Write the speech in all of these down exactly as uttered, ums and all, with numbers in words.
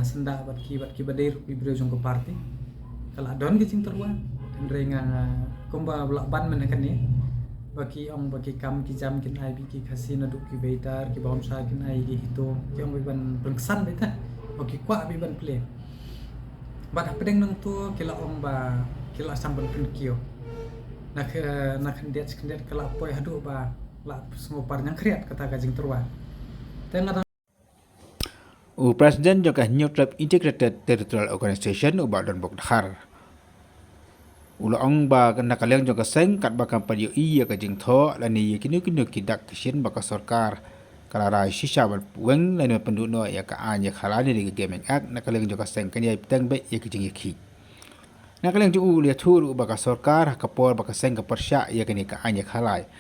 Syndah bad ki, bad ki ba dei ruh ki briew jong ka party. Ka la don ki jingtyrwa. Hynrei nga, nga kumba la ban mynne kane, ba ki ong ba ki kam ki jam kin ai bad ki Khasi naduh ki waiter, ki bouncer kin ai ki HITO, ki ong ba ban pynksan beit, ba ki kwah beit ban plie. Bad hapdeng nangto ki la ong ba ki la sam ban pynkiew. Na khe, na khyndiat khyndiat ka la poi haduh ba la sngewpar nyngkhriat kata ka jingtyrwa. Te nga dang U President jong ka Hynñiewtrep Integrated Territorial Organization, u Bah Donbok Dkhar, u la ong ba na ka liang jong ka seng, katba kam pat ïohi ïa ka jingthoh lane ïa kino kino ki dak ki shin ba ka sorkar ka la rai shisha ban weng lane ban pynduh noh ïa ka aiñ ïa ka khalai ne ka Gaming Act, na ka liang jong ka seng kan ïai bteng beit ïa ka jingïakhih. Na ka liang jong u, u la ïathuh ruh ba ka sorkar ha ka por ba ka seng ka pyrshah ïa kane ka aiñ ïa ka khalai,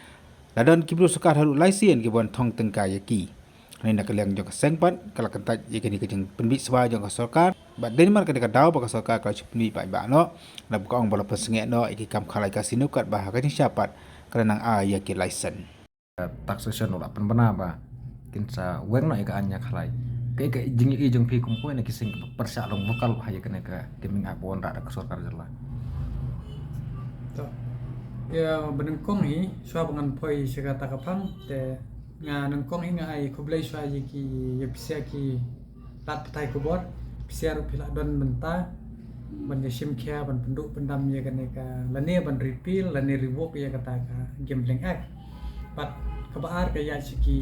la don ki briew sorkar haduh lai sien kiba wan thong tyngka ïa ki. Hynrei na ka liang jong ka seng pat ka la kyntait ïa kane ka jingpynbit shuwa jong ka sorkar. Bad dei namar kane ka daw ba ka sorkar ka la shu pynbit paidbah noh, lada ka ong ba la pynsangeh noh ïa ki kam khalai casino katba ha ka jingshisha pat ka la nang ai ïa ki license. Taxation u la pynbna ba kin sa weng noh ïa ka aiñ ïa ka khalai. Kaei ka jingïohi jong phi kum kawei na ki seng kiba pyrshah long vocal bha ïa kane ka Gaming Act ba wanrah da ka sorkar jylla? To, ïa ba nyngkong hi, shuwa ba ngan poi sha kata ka phang, te nga nyngkong hi nga ai khublei shuwa ïa ki, ïa phi sa ki lad pathai khubor, phi sa ruh phi la don bynta ban ïa shim khia, ban pynduh pyndam ïa kane ka, lane ban repeal lane revoke ïa kata ka Gambling Act. Bad kaba ar ka ïa sha ki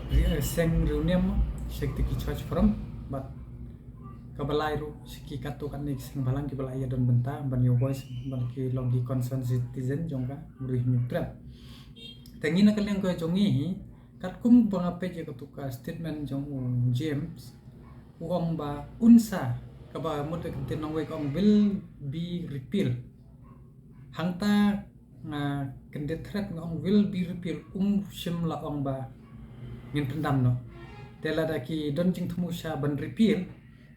ri-, eh, seng riewniam, sha kita ki church forum, bad kaba lai ruh sha ki katto katne ki seng bhalang kiba la ïa don bynta ban ïa voice, ban ki long ki concerned citizen jong ka Ri Hynñiewtrep. Te ngi na ka liang ka jong ngi hi, katkum ba nga peit ïa katu ka statement jong u James, u ong ba un sa, kaba mut ka ktien nongwei ka ong will be repeal. Hangta nga kyndit thret nga ong will be repeal, um shym la ong ba ngin pyndam noh. Te lada ki don jingthmu sha ban repeal,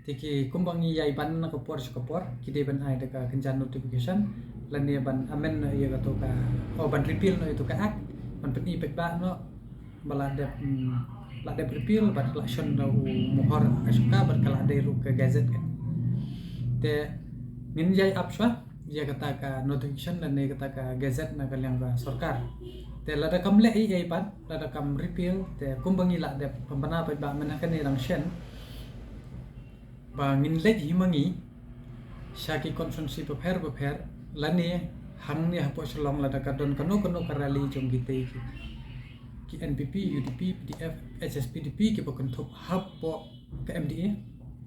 te ki kumba ngi ïai ban na ka por sha ka por, ki dei ban ai da ka kynja notification lane ban amend noh ïa katu ka, oh, ban repeal noh ïa katu ka act, ban pyni paidbah noh ba la dep, hmm, la dep repeal bad la shon da u mohor Ashoka bad ka la dei ruh ka gazette ka. Te ngin ïai ap shuwa ïa kata ka notification lane kata ka gazette na ka liang ka sorkar. Te lada kam leh ei ei pat, lada kam repeal, te kumba ngi la dep pynbna paidbah mynne kane dang shen, ba ngin leit hi ma ngi sha ki constituency bapher bapher, lane hangne hapoh Shillong lada ka don kano kano ka rally jong kitei ki, ki N P P, U D P, P D F, H S P D P kiba kynthup hapoh ka M D A,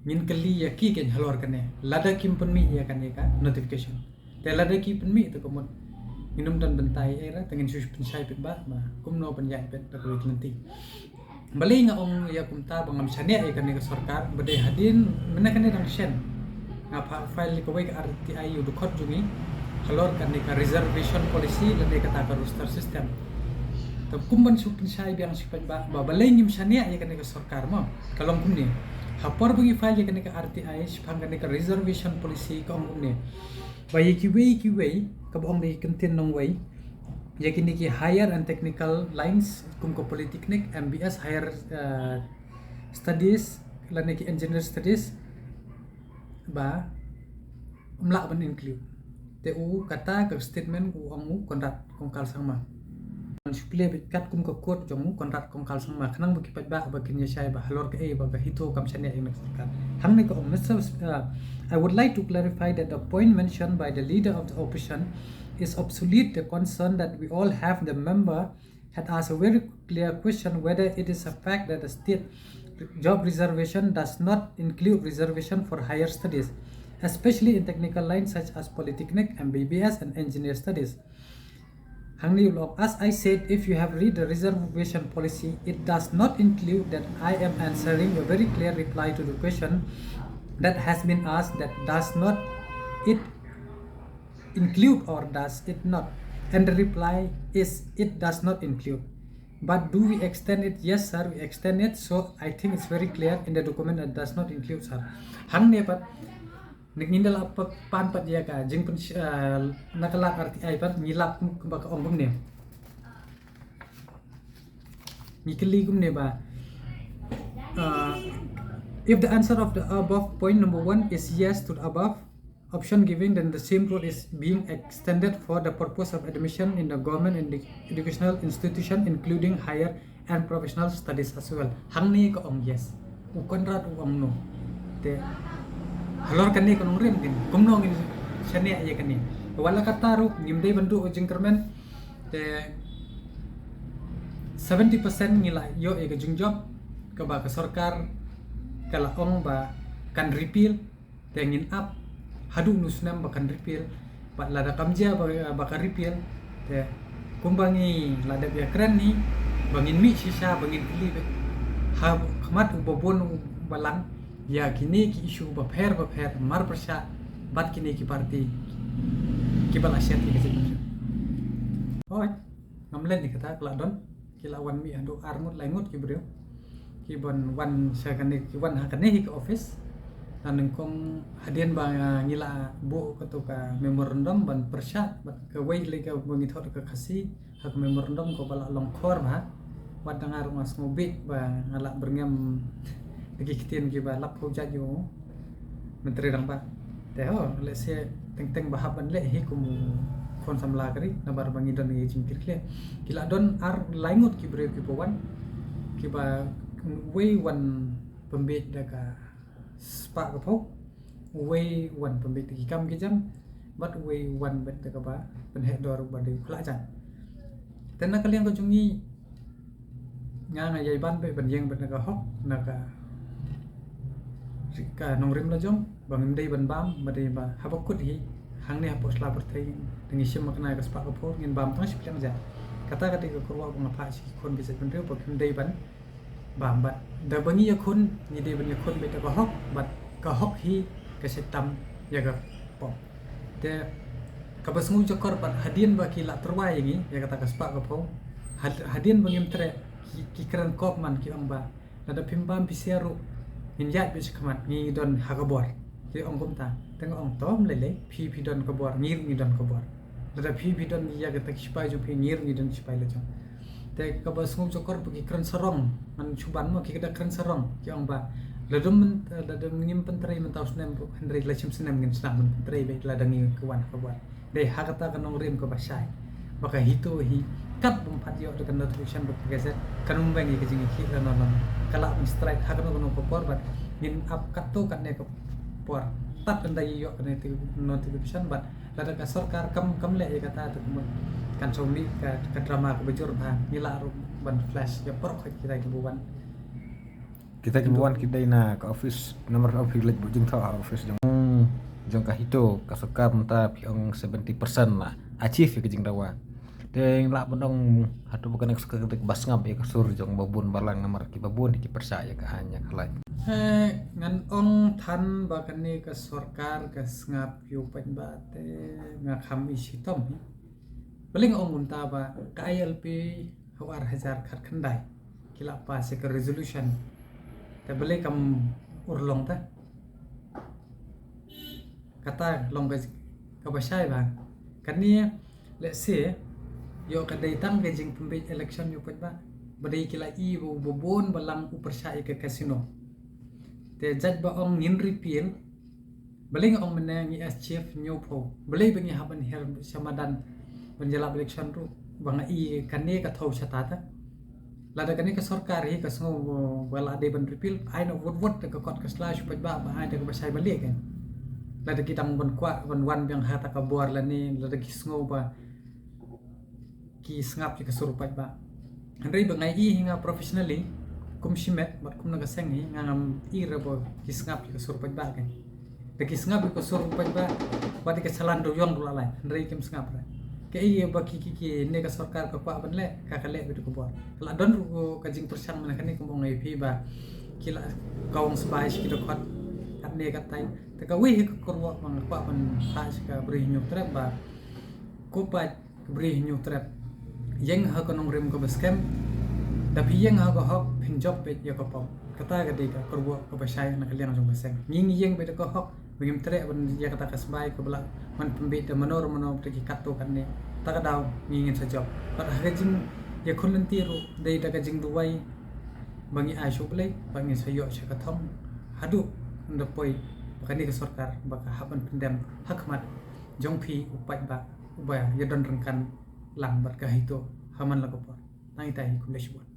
ngin kylli ïa ki kein halor kane lada kim pynmih ïa kane ka notification. Te lada ki pynmih te ka mut ngin ym don bynta ei ei, te ngin shu pynshai paidbah ba kumno ban ïaid beit da kawei ka lynti. Balei nga ong ïa kumta ba ngam shaniah ïa kane ka sorkar, ba dei hadien mynne kane dang shen nga pha file ïa kawei ka R T I ïa u dkhot jong ngi halor kane ka reservation policy lane kata ka roster system. Te kum ban shu pynshai biang sha paidbah ba balei ngim shaniah ïa kane ka sorkar mo, ka long kumne. Ha por ba ngi file ïa kane ka R T I shaphang kane ka reservation policy ka ong kumne, ba ïa kiwei kiwei, kaba ong da ki kyntien nongwei, ïa kine ki higher and technical lines kum ka polytechnic, M B S, higher, eh, studies lane ki engineer studies, ba ym lah ban include. Te u kata ka statement u ong u Conrad Kongkal Sangma. Ngan shu plie beit katkum ka quote jong u Conrad Kongkal Sangma, khnang ba ki paidbah ba kin ïa shai ba halor kaei ba ka HITO kam shaniah ïa ka sorkar. Hangne ka ong, Mister S-, uh, I would like to clarify that the point mentioned by the leader of the opposition is obsolete. The concern that we all have, the member had asked a very clear question whether it is a fact that the state job reservation does not include reservation for higher studies, especially in technical lines such as polytechnic, M B B S, and engineer studies. Hangne u la ong, as I said, if you have read the reservation policy, it does not include that. I am answering a very clear reply to the question that has been asked, that does not it include or does it not? And the reply is, it does not include. But do we extend it? Yes, sir, we extend it. So I think it's very clear in the document that does not include, sir. Hangne pat, ngin da la pa-, pan pat ïa ka jingpyn, eh, na ka lad R T I pat, ngi lap kum, kumba ka ong kumne. Ngi kylli kumne ba, eh, If the answer of the above point number one is yes to the above option given, then the same rule is being extended for the purpose of admission in the government edu- educational institution, including higher and professional studies as well. Hangne ka ong yes. U Conrad u ong no. Te halor kane ka nongrim kin kumno ngin shaniah ïa kane. Wat la katta ruh ngim dei ban duh jingkyrmen. Te seventy percent ngi la ïoh ïa ka jingjop kaba ka sorkar ka la ong ba kan repeal. Te ngin ap haduh nu snem ba kan repeal. Bad lada kam jia ba, ba ka repeal, te kumba ngi la dep ïa kren hi ba ngin mih shisha ba ngin kylli beit ha khmat u babun u balang ïa kine ki issue bapher bapher mar pyrshah bad kine ki party kiba la shet ïa ka jingmut. Hooid, ngam leh ni kata, ka la don, ki la wan mih haduh ar ngut lai ngut ki briew ki ban wan sha kane, ki wan ha kane hi ka office. Na nyngkong hadien ba ngi la buh kato ka memorandum ban pyrshah bad kawei lei kaba ngi thoh da ka Khasi ha ka memorandum kaba la long khor bha. Wat da nga ruh nga sngewbha ba nga la byrngem da ki ktien kiba lap phew jait ïa u Myntri Rangbah. Te ho, lehse teng teng ba hap ban leh hi kum u khun samla ka ri, namar ba ngi don ïa ka jingkyrkhu. Ki la don ar lai ngut ki briew kiba wan, kiba wei wan pynbeit da ka spah ka phew, wei wan pynbeit da ki kam ki jam, bad wei wan beit da kaba pynheh dor ba dei u khlajang. Te na ka liang ka jong ngi, nga nga ïai ban beit ban ïeng beit na ka hok, na ka, ka nongrim la jong ba ngim dei ban bam, ba dei ba haba kut hi hangne hapoh sla pyrthei da ngi shim ma kane ka spah ka phew ngin bam tang shi pliang ja. Kata ka dei ka kyrwoh ba nga phah sha ki khun ki jait bynriew ba kim dei ban bam bad da ba ngi ïakhun ngi dei ban ïakhun beit da ka hok bad ka hok hi ka shait tam ïa ka pop. Te kaba sngewjakor bad hadien ba ki la tyrwa ïa ngi ïa kata ka spah ka phew, had- hadien ba ngim treh ki, ki kren kop man ki ong ba lada phim bam phi sha ruh ngin ïaid beit sha khmat, ngi don ha ka bor. Te ong kumta, te nga ong to ym lei lei, phi phi don ka bor, ngi ruh ngi don ka bor. Lada phi phi don ïa kata ki sipai jong phi, ngi ruh ngi don sipai la jong. Te kaba sngewjakor ba ki kren sarong, ngan shu ban mo, ki da kren sarong ki ong ba lada ym, lada ngim pyntrei mynta u snem ruh, hynrei la shim snem ngin sdang ban pyntrei beit lada ngi wan ha ka bor. Dei ha kata ka nongrim kaba shai ba ka HITO hi kat bym pat ïoh da ka notification bad ka gazette, kan ym bang ïa ka jingïakhih lano lano. Ka lah ban strike ha kano kano ka por bad ngin ap katto katne ka por tad ynda ïoh ka noti- notification bad lada ka sorkar kam, kam leh ïa kata te kumno kan sa mih ka, ka drama kaba jur bha. Ngi lah ruh ban flash ïa baroh kita kiba wan. Kita kiba wan ki dei na ka office, namar office leit buh jingthoh ha office jong, jong ka HITO, ka sorkar mynta phi ong seventy percent la achieve ïa ka jingdawa. Te lah ban ong hato ba kane ka sorkar ka dei kaba sngap ïa ka sur jong babun balang namar ki babun ki pyrshah ïa ka aiñ ïa ka lait. Eh, ngan ong than ba kane ka sorkar ka sngap ïa u paidbah te nga kham i shitom hi. Balei nga ong kumta ba ka ILP ha u ar hajar khatkhyndai ki la pass ïa ka resolution. Te balei kam urlong te? Kata long ka, kaba shai ba kane, let's say, ïoh ka dei tang ka jingpynbeit election ïa u paidbah. Ba dei ki la i ba u babun balang u pyrshah ïa ka casino. Te jait ba ong ngin repeal, balei nga ong mynne ngi achieve hynñiew phew? Balei ba ngi hap ban hiar sha madan ban ïalap election ruh ba nga i kane ka thew shata te? Lada kane ka sorkar hi ka sngew ba la dei ban repeal, ai noh wut wut da ka kot ka sla sha u paidbah ba ai da kaba shai ba lieh kein. Lada ki dang ban kwah ban wan biang ha kata ka bor lane lada ki sngew ba ki sngap ïa ka sur u paidbah. Hynrei ba nga i hi nga professionally kum shimet bad kum na ka seng hi nga ngam i re ba ki sngap ïa ka sur u paidbah kein. Da ki sngap ïa ka sur u paidbah bad ïa ka challan dewïong ruh la lai, hynrei kim sngap re. Kaei ba ki, ki, kine ka sorkar ka kwah ban leh, ka, ka leh beit da ka bor. Ka la don ruh ka jingpyrshang mynne kane kum ong ïa phi ba ki la kawang sbai sha ki dkhot katne katai. Te kawei hi ka kyrwoh ba nga kwah ban phah sha ka Bri Hynñiewtrep ba ko paid ka Bri Hynñiewtrep, ïeng ha ka nongrim kaba skhem. Da phi ïeng ha ka hok phin jop beit ïa ka pop. Kata ka dei ka kyrwoh kaba shai na ka liang jong ka seng. Ngi ngi ïeng beit da ka hok ba ngim treh ban ïa kata ka sbai kaba lah ban pynbeit da mano re mano da ki katto katne. Ta ka daw ngi ngin sa jop. Bad ha ka jingïakhun lynti ruh dei da ka jingduwai ba ngi ai sha U Blei ba ngin sa ïoh sha ka thong haduh ynda poi ba kane ka sorkar ba ka hap ban pyndem ha khmat jong phi u paidbah uba ïa don ryngkat lang bad ka HITO ha man la ka por. Nang ita hi kumle shibun.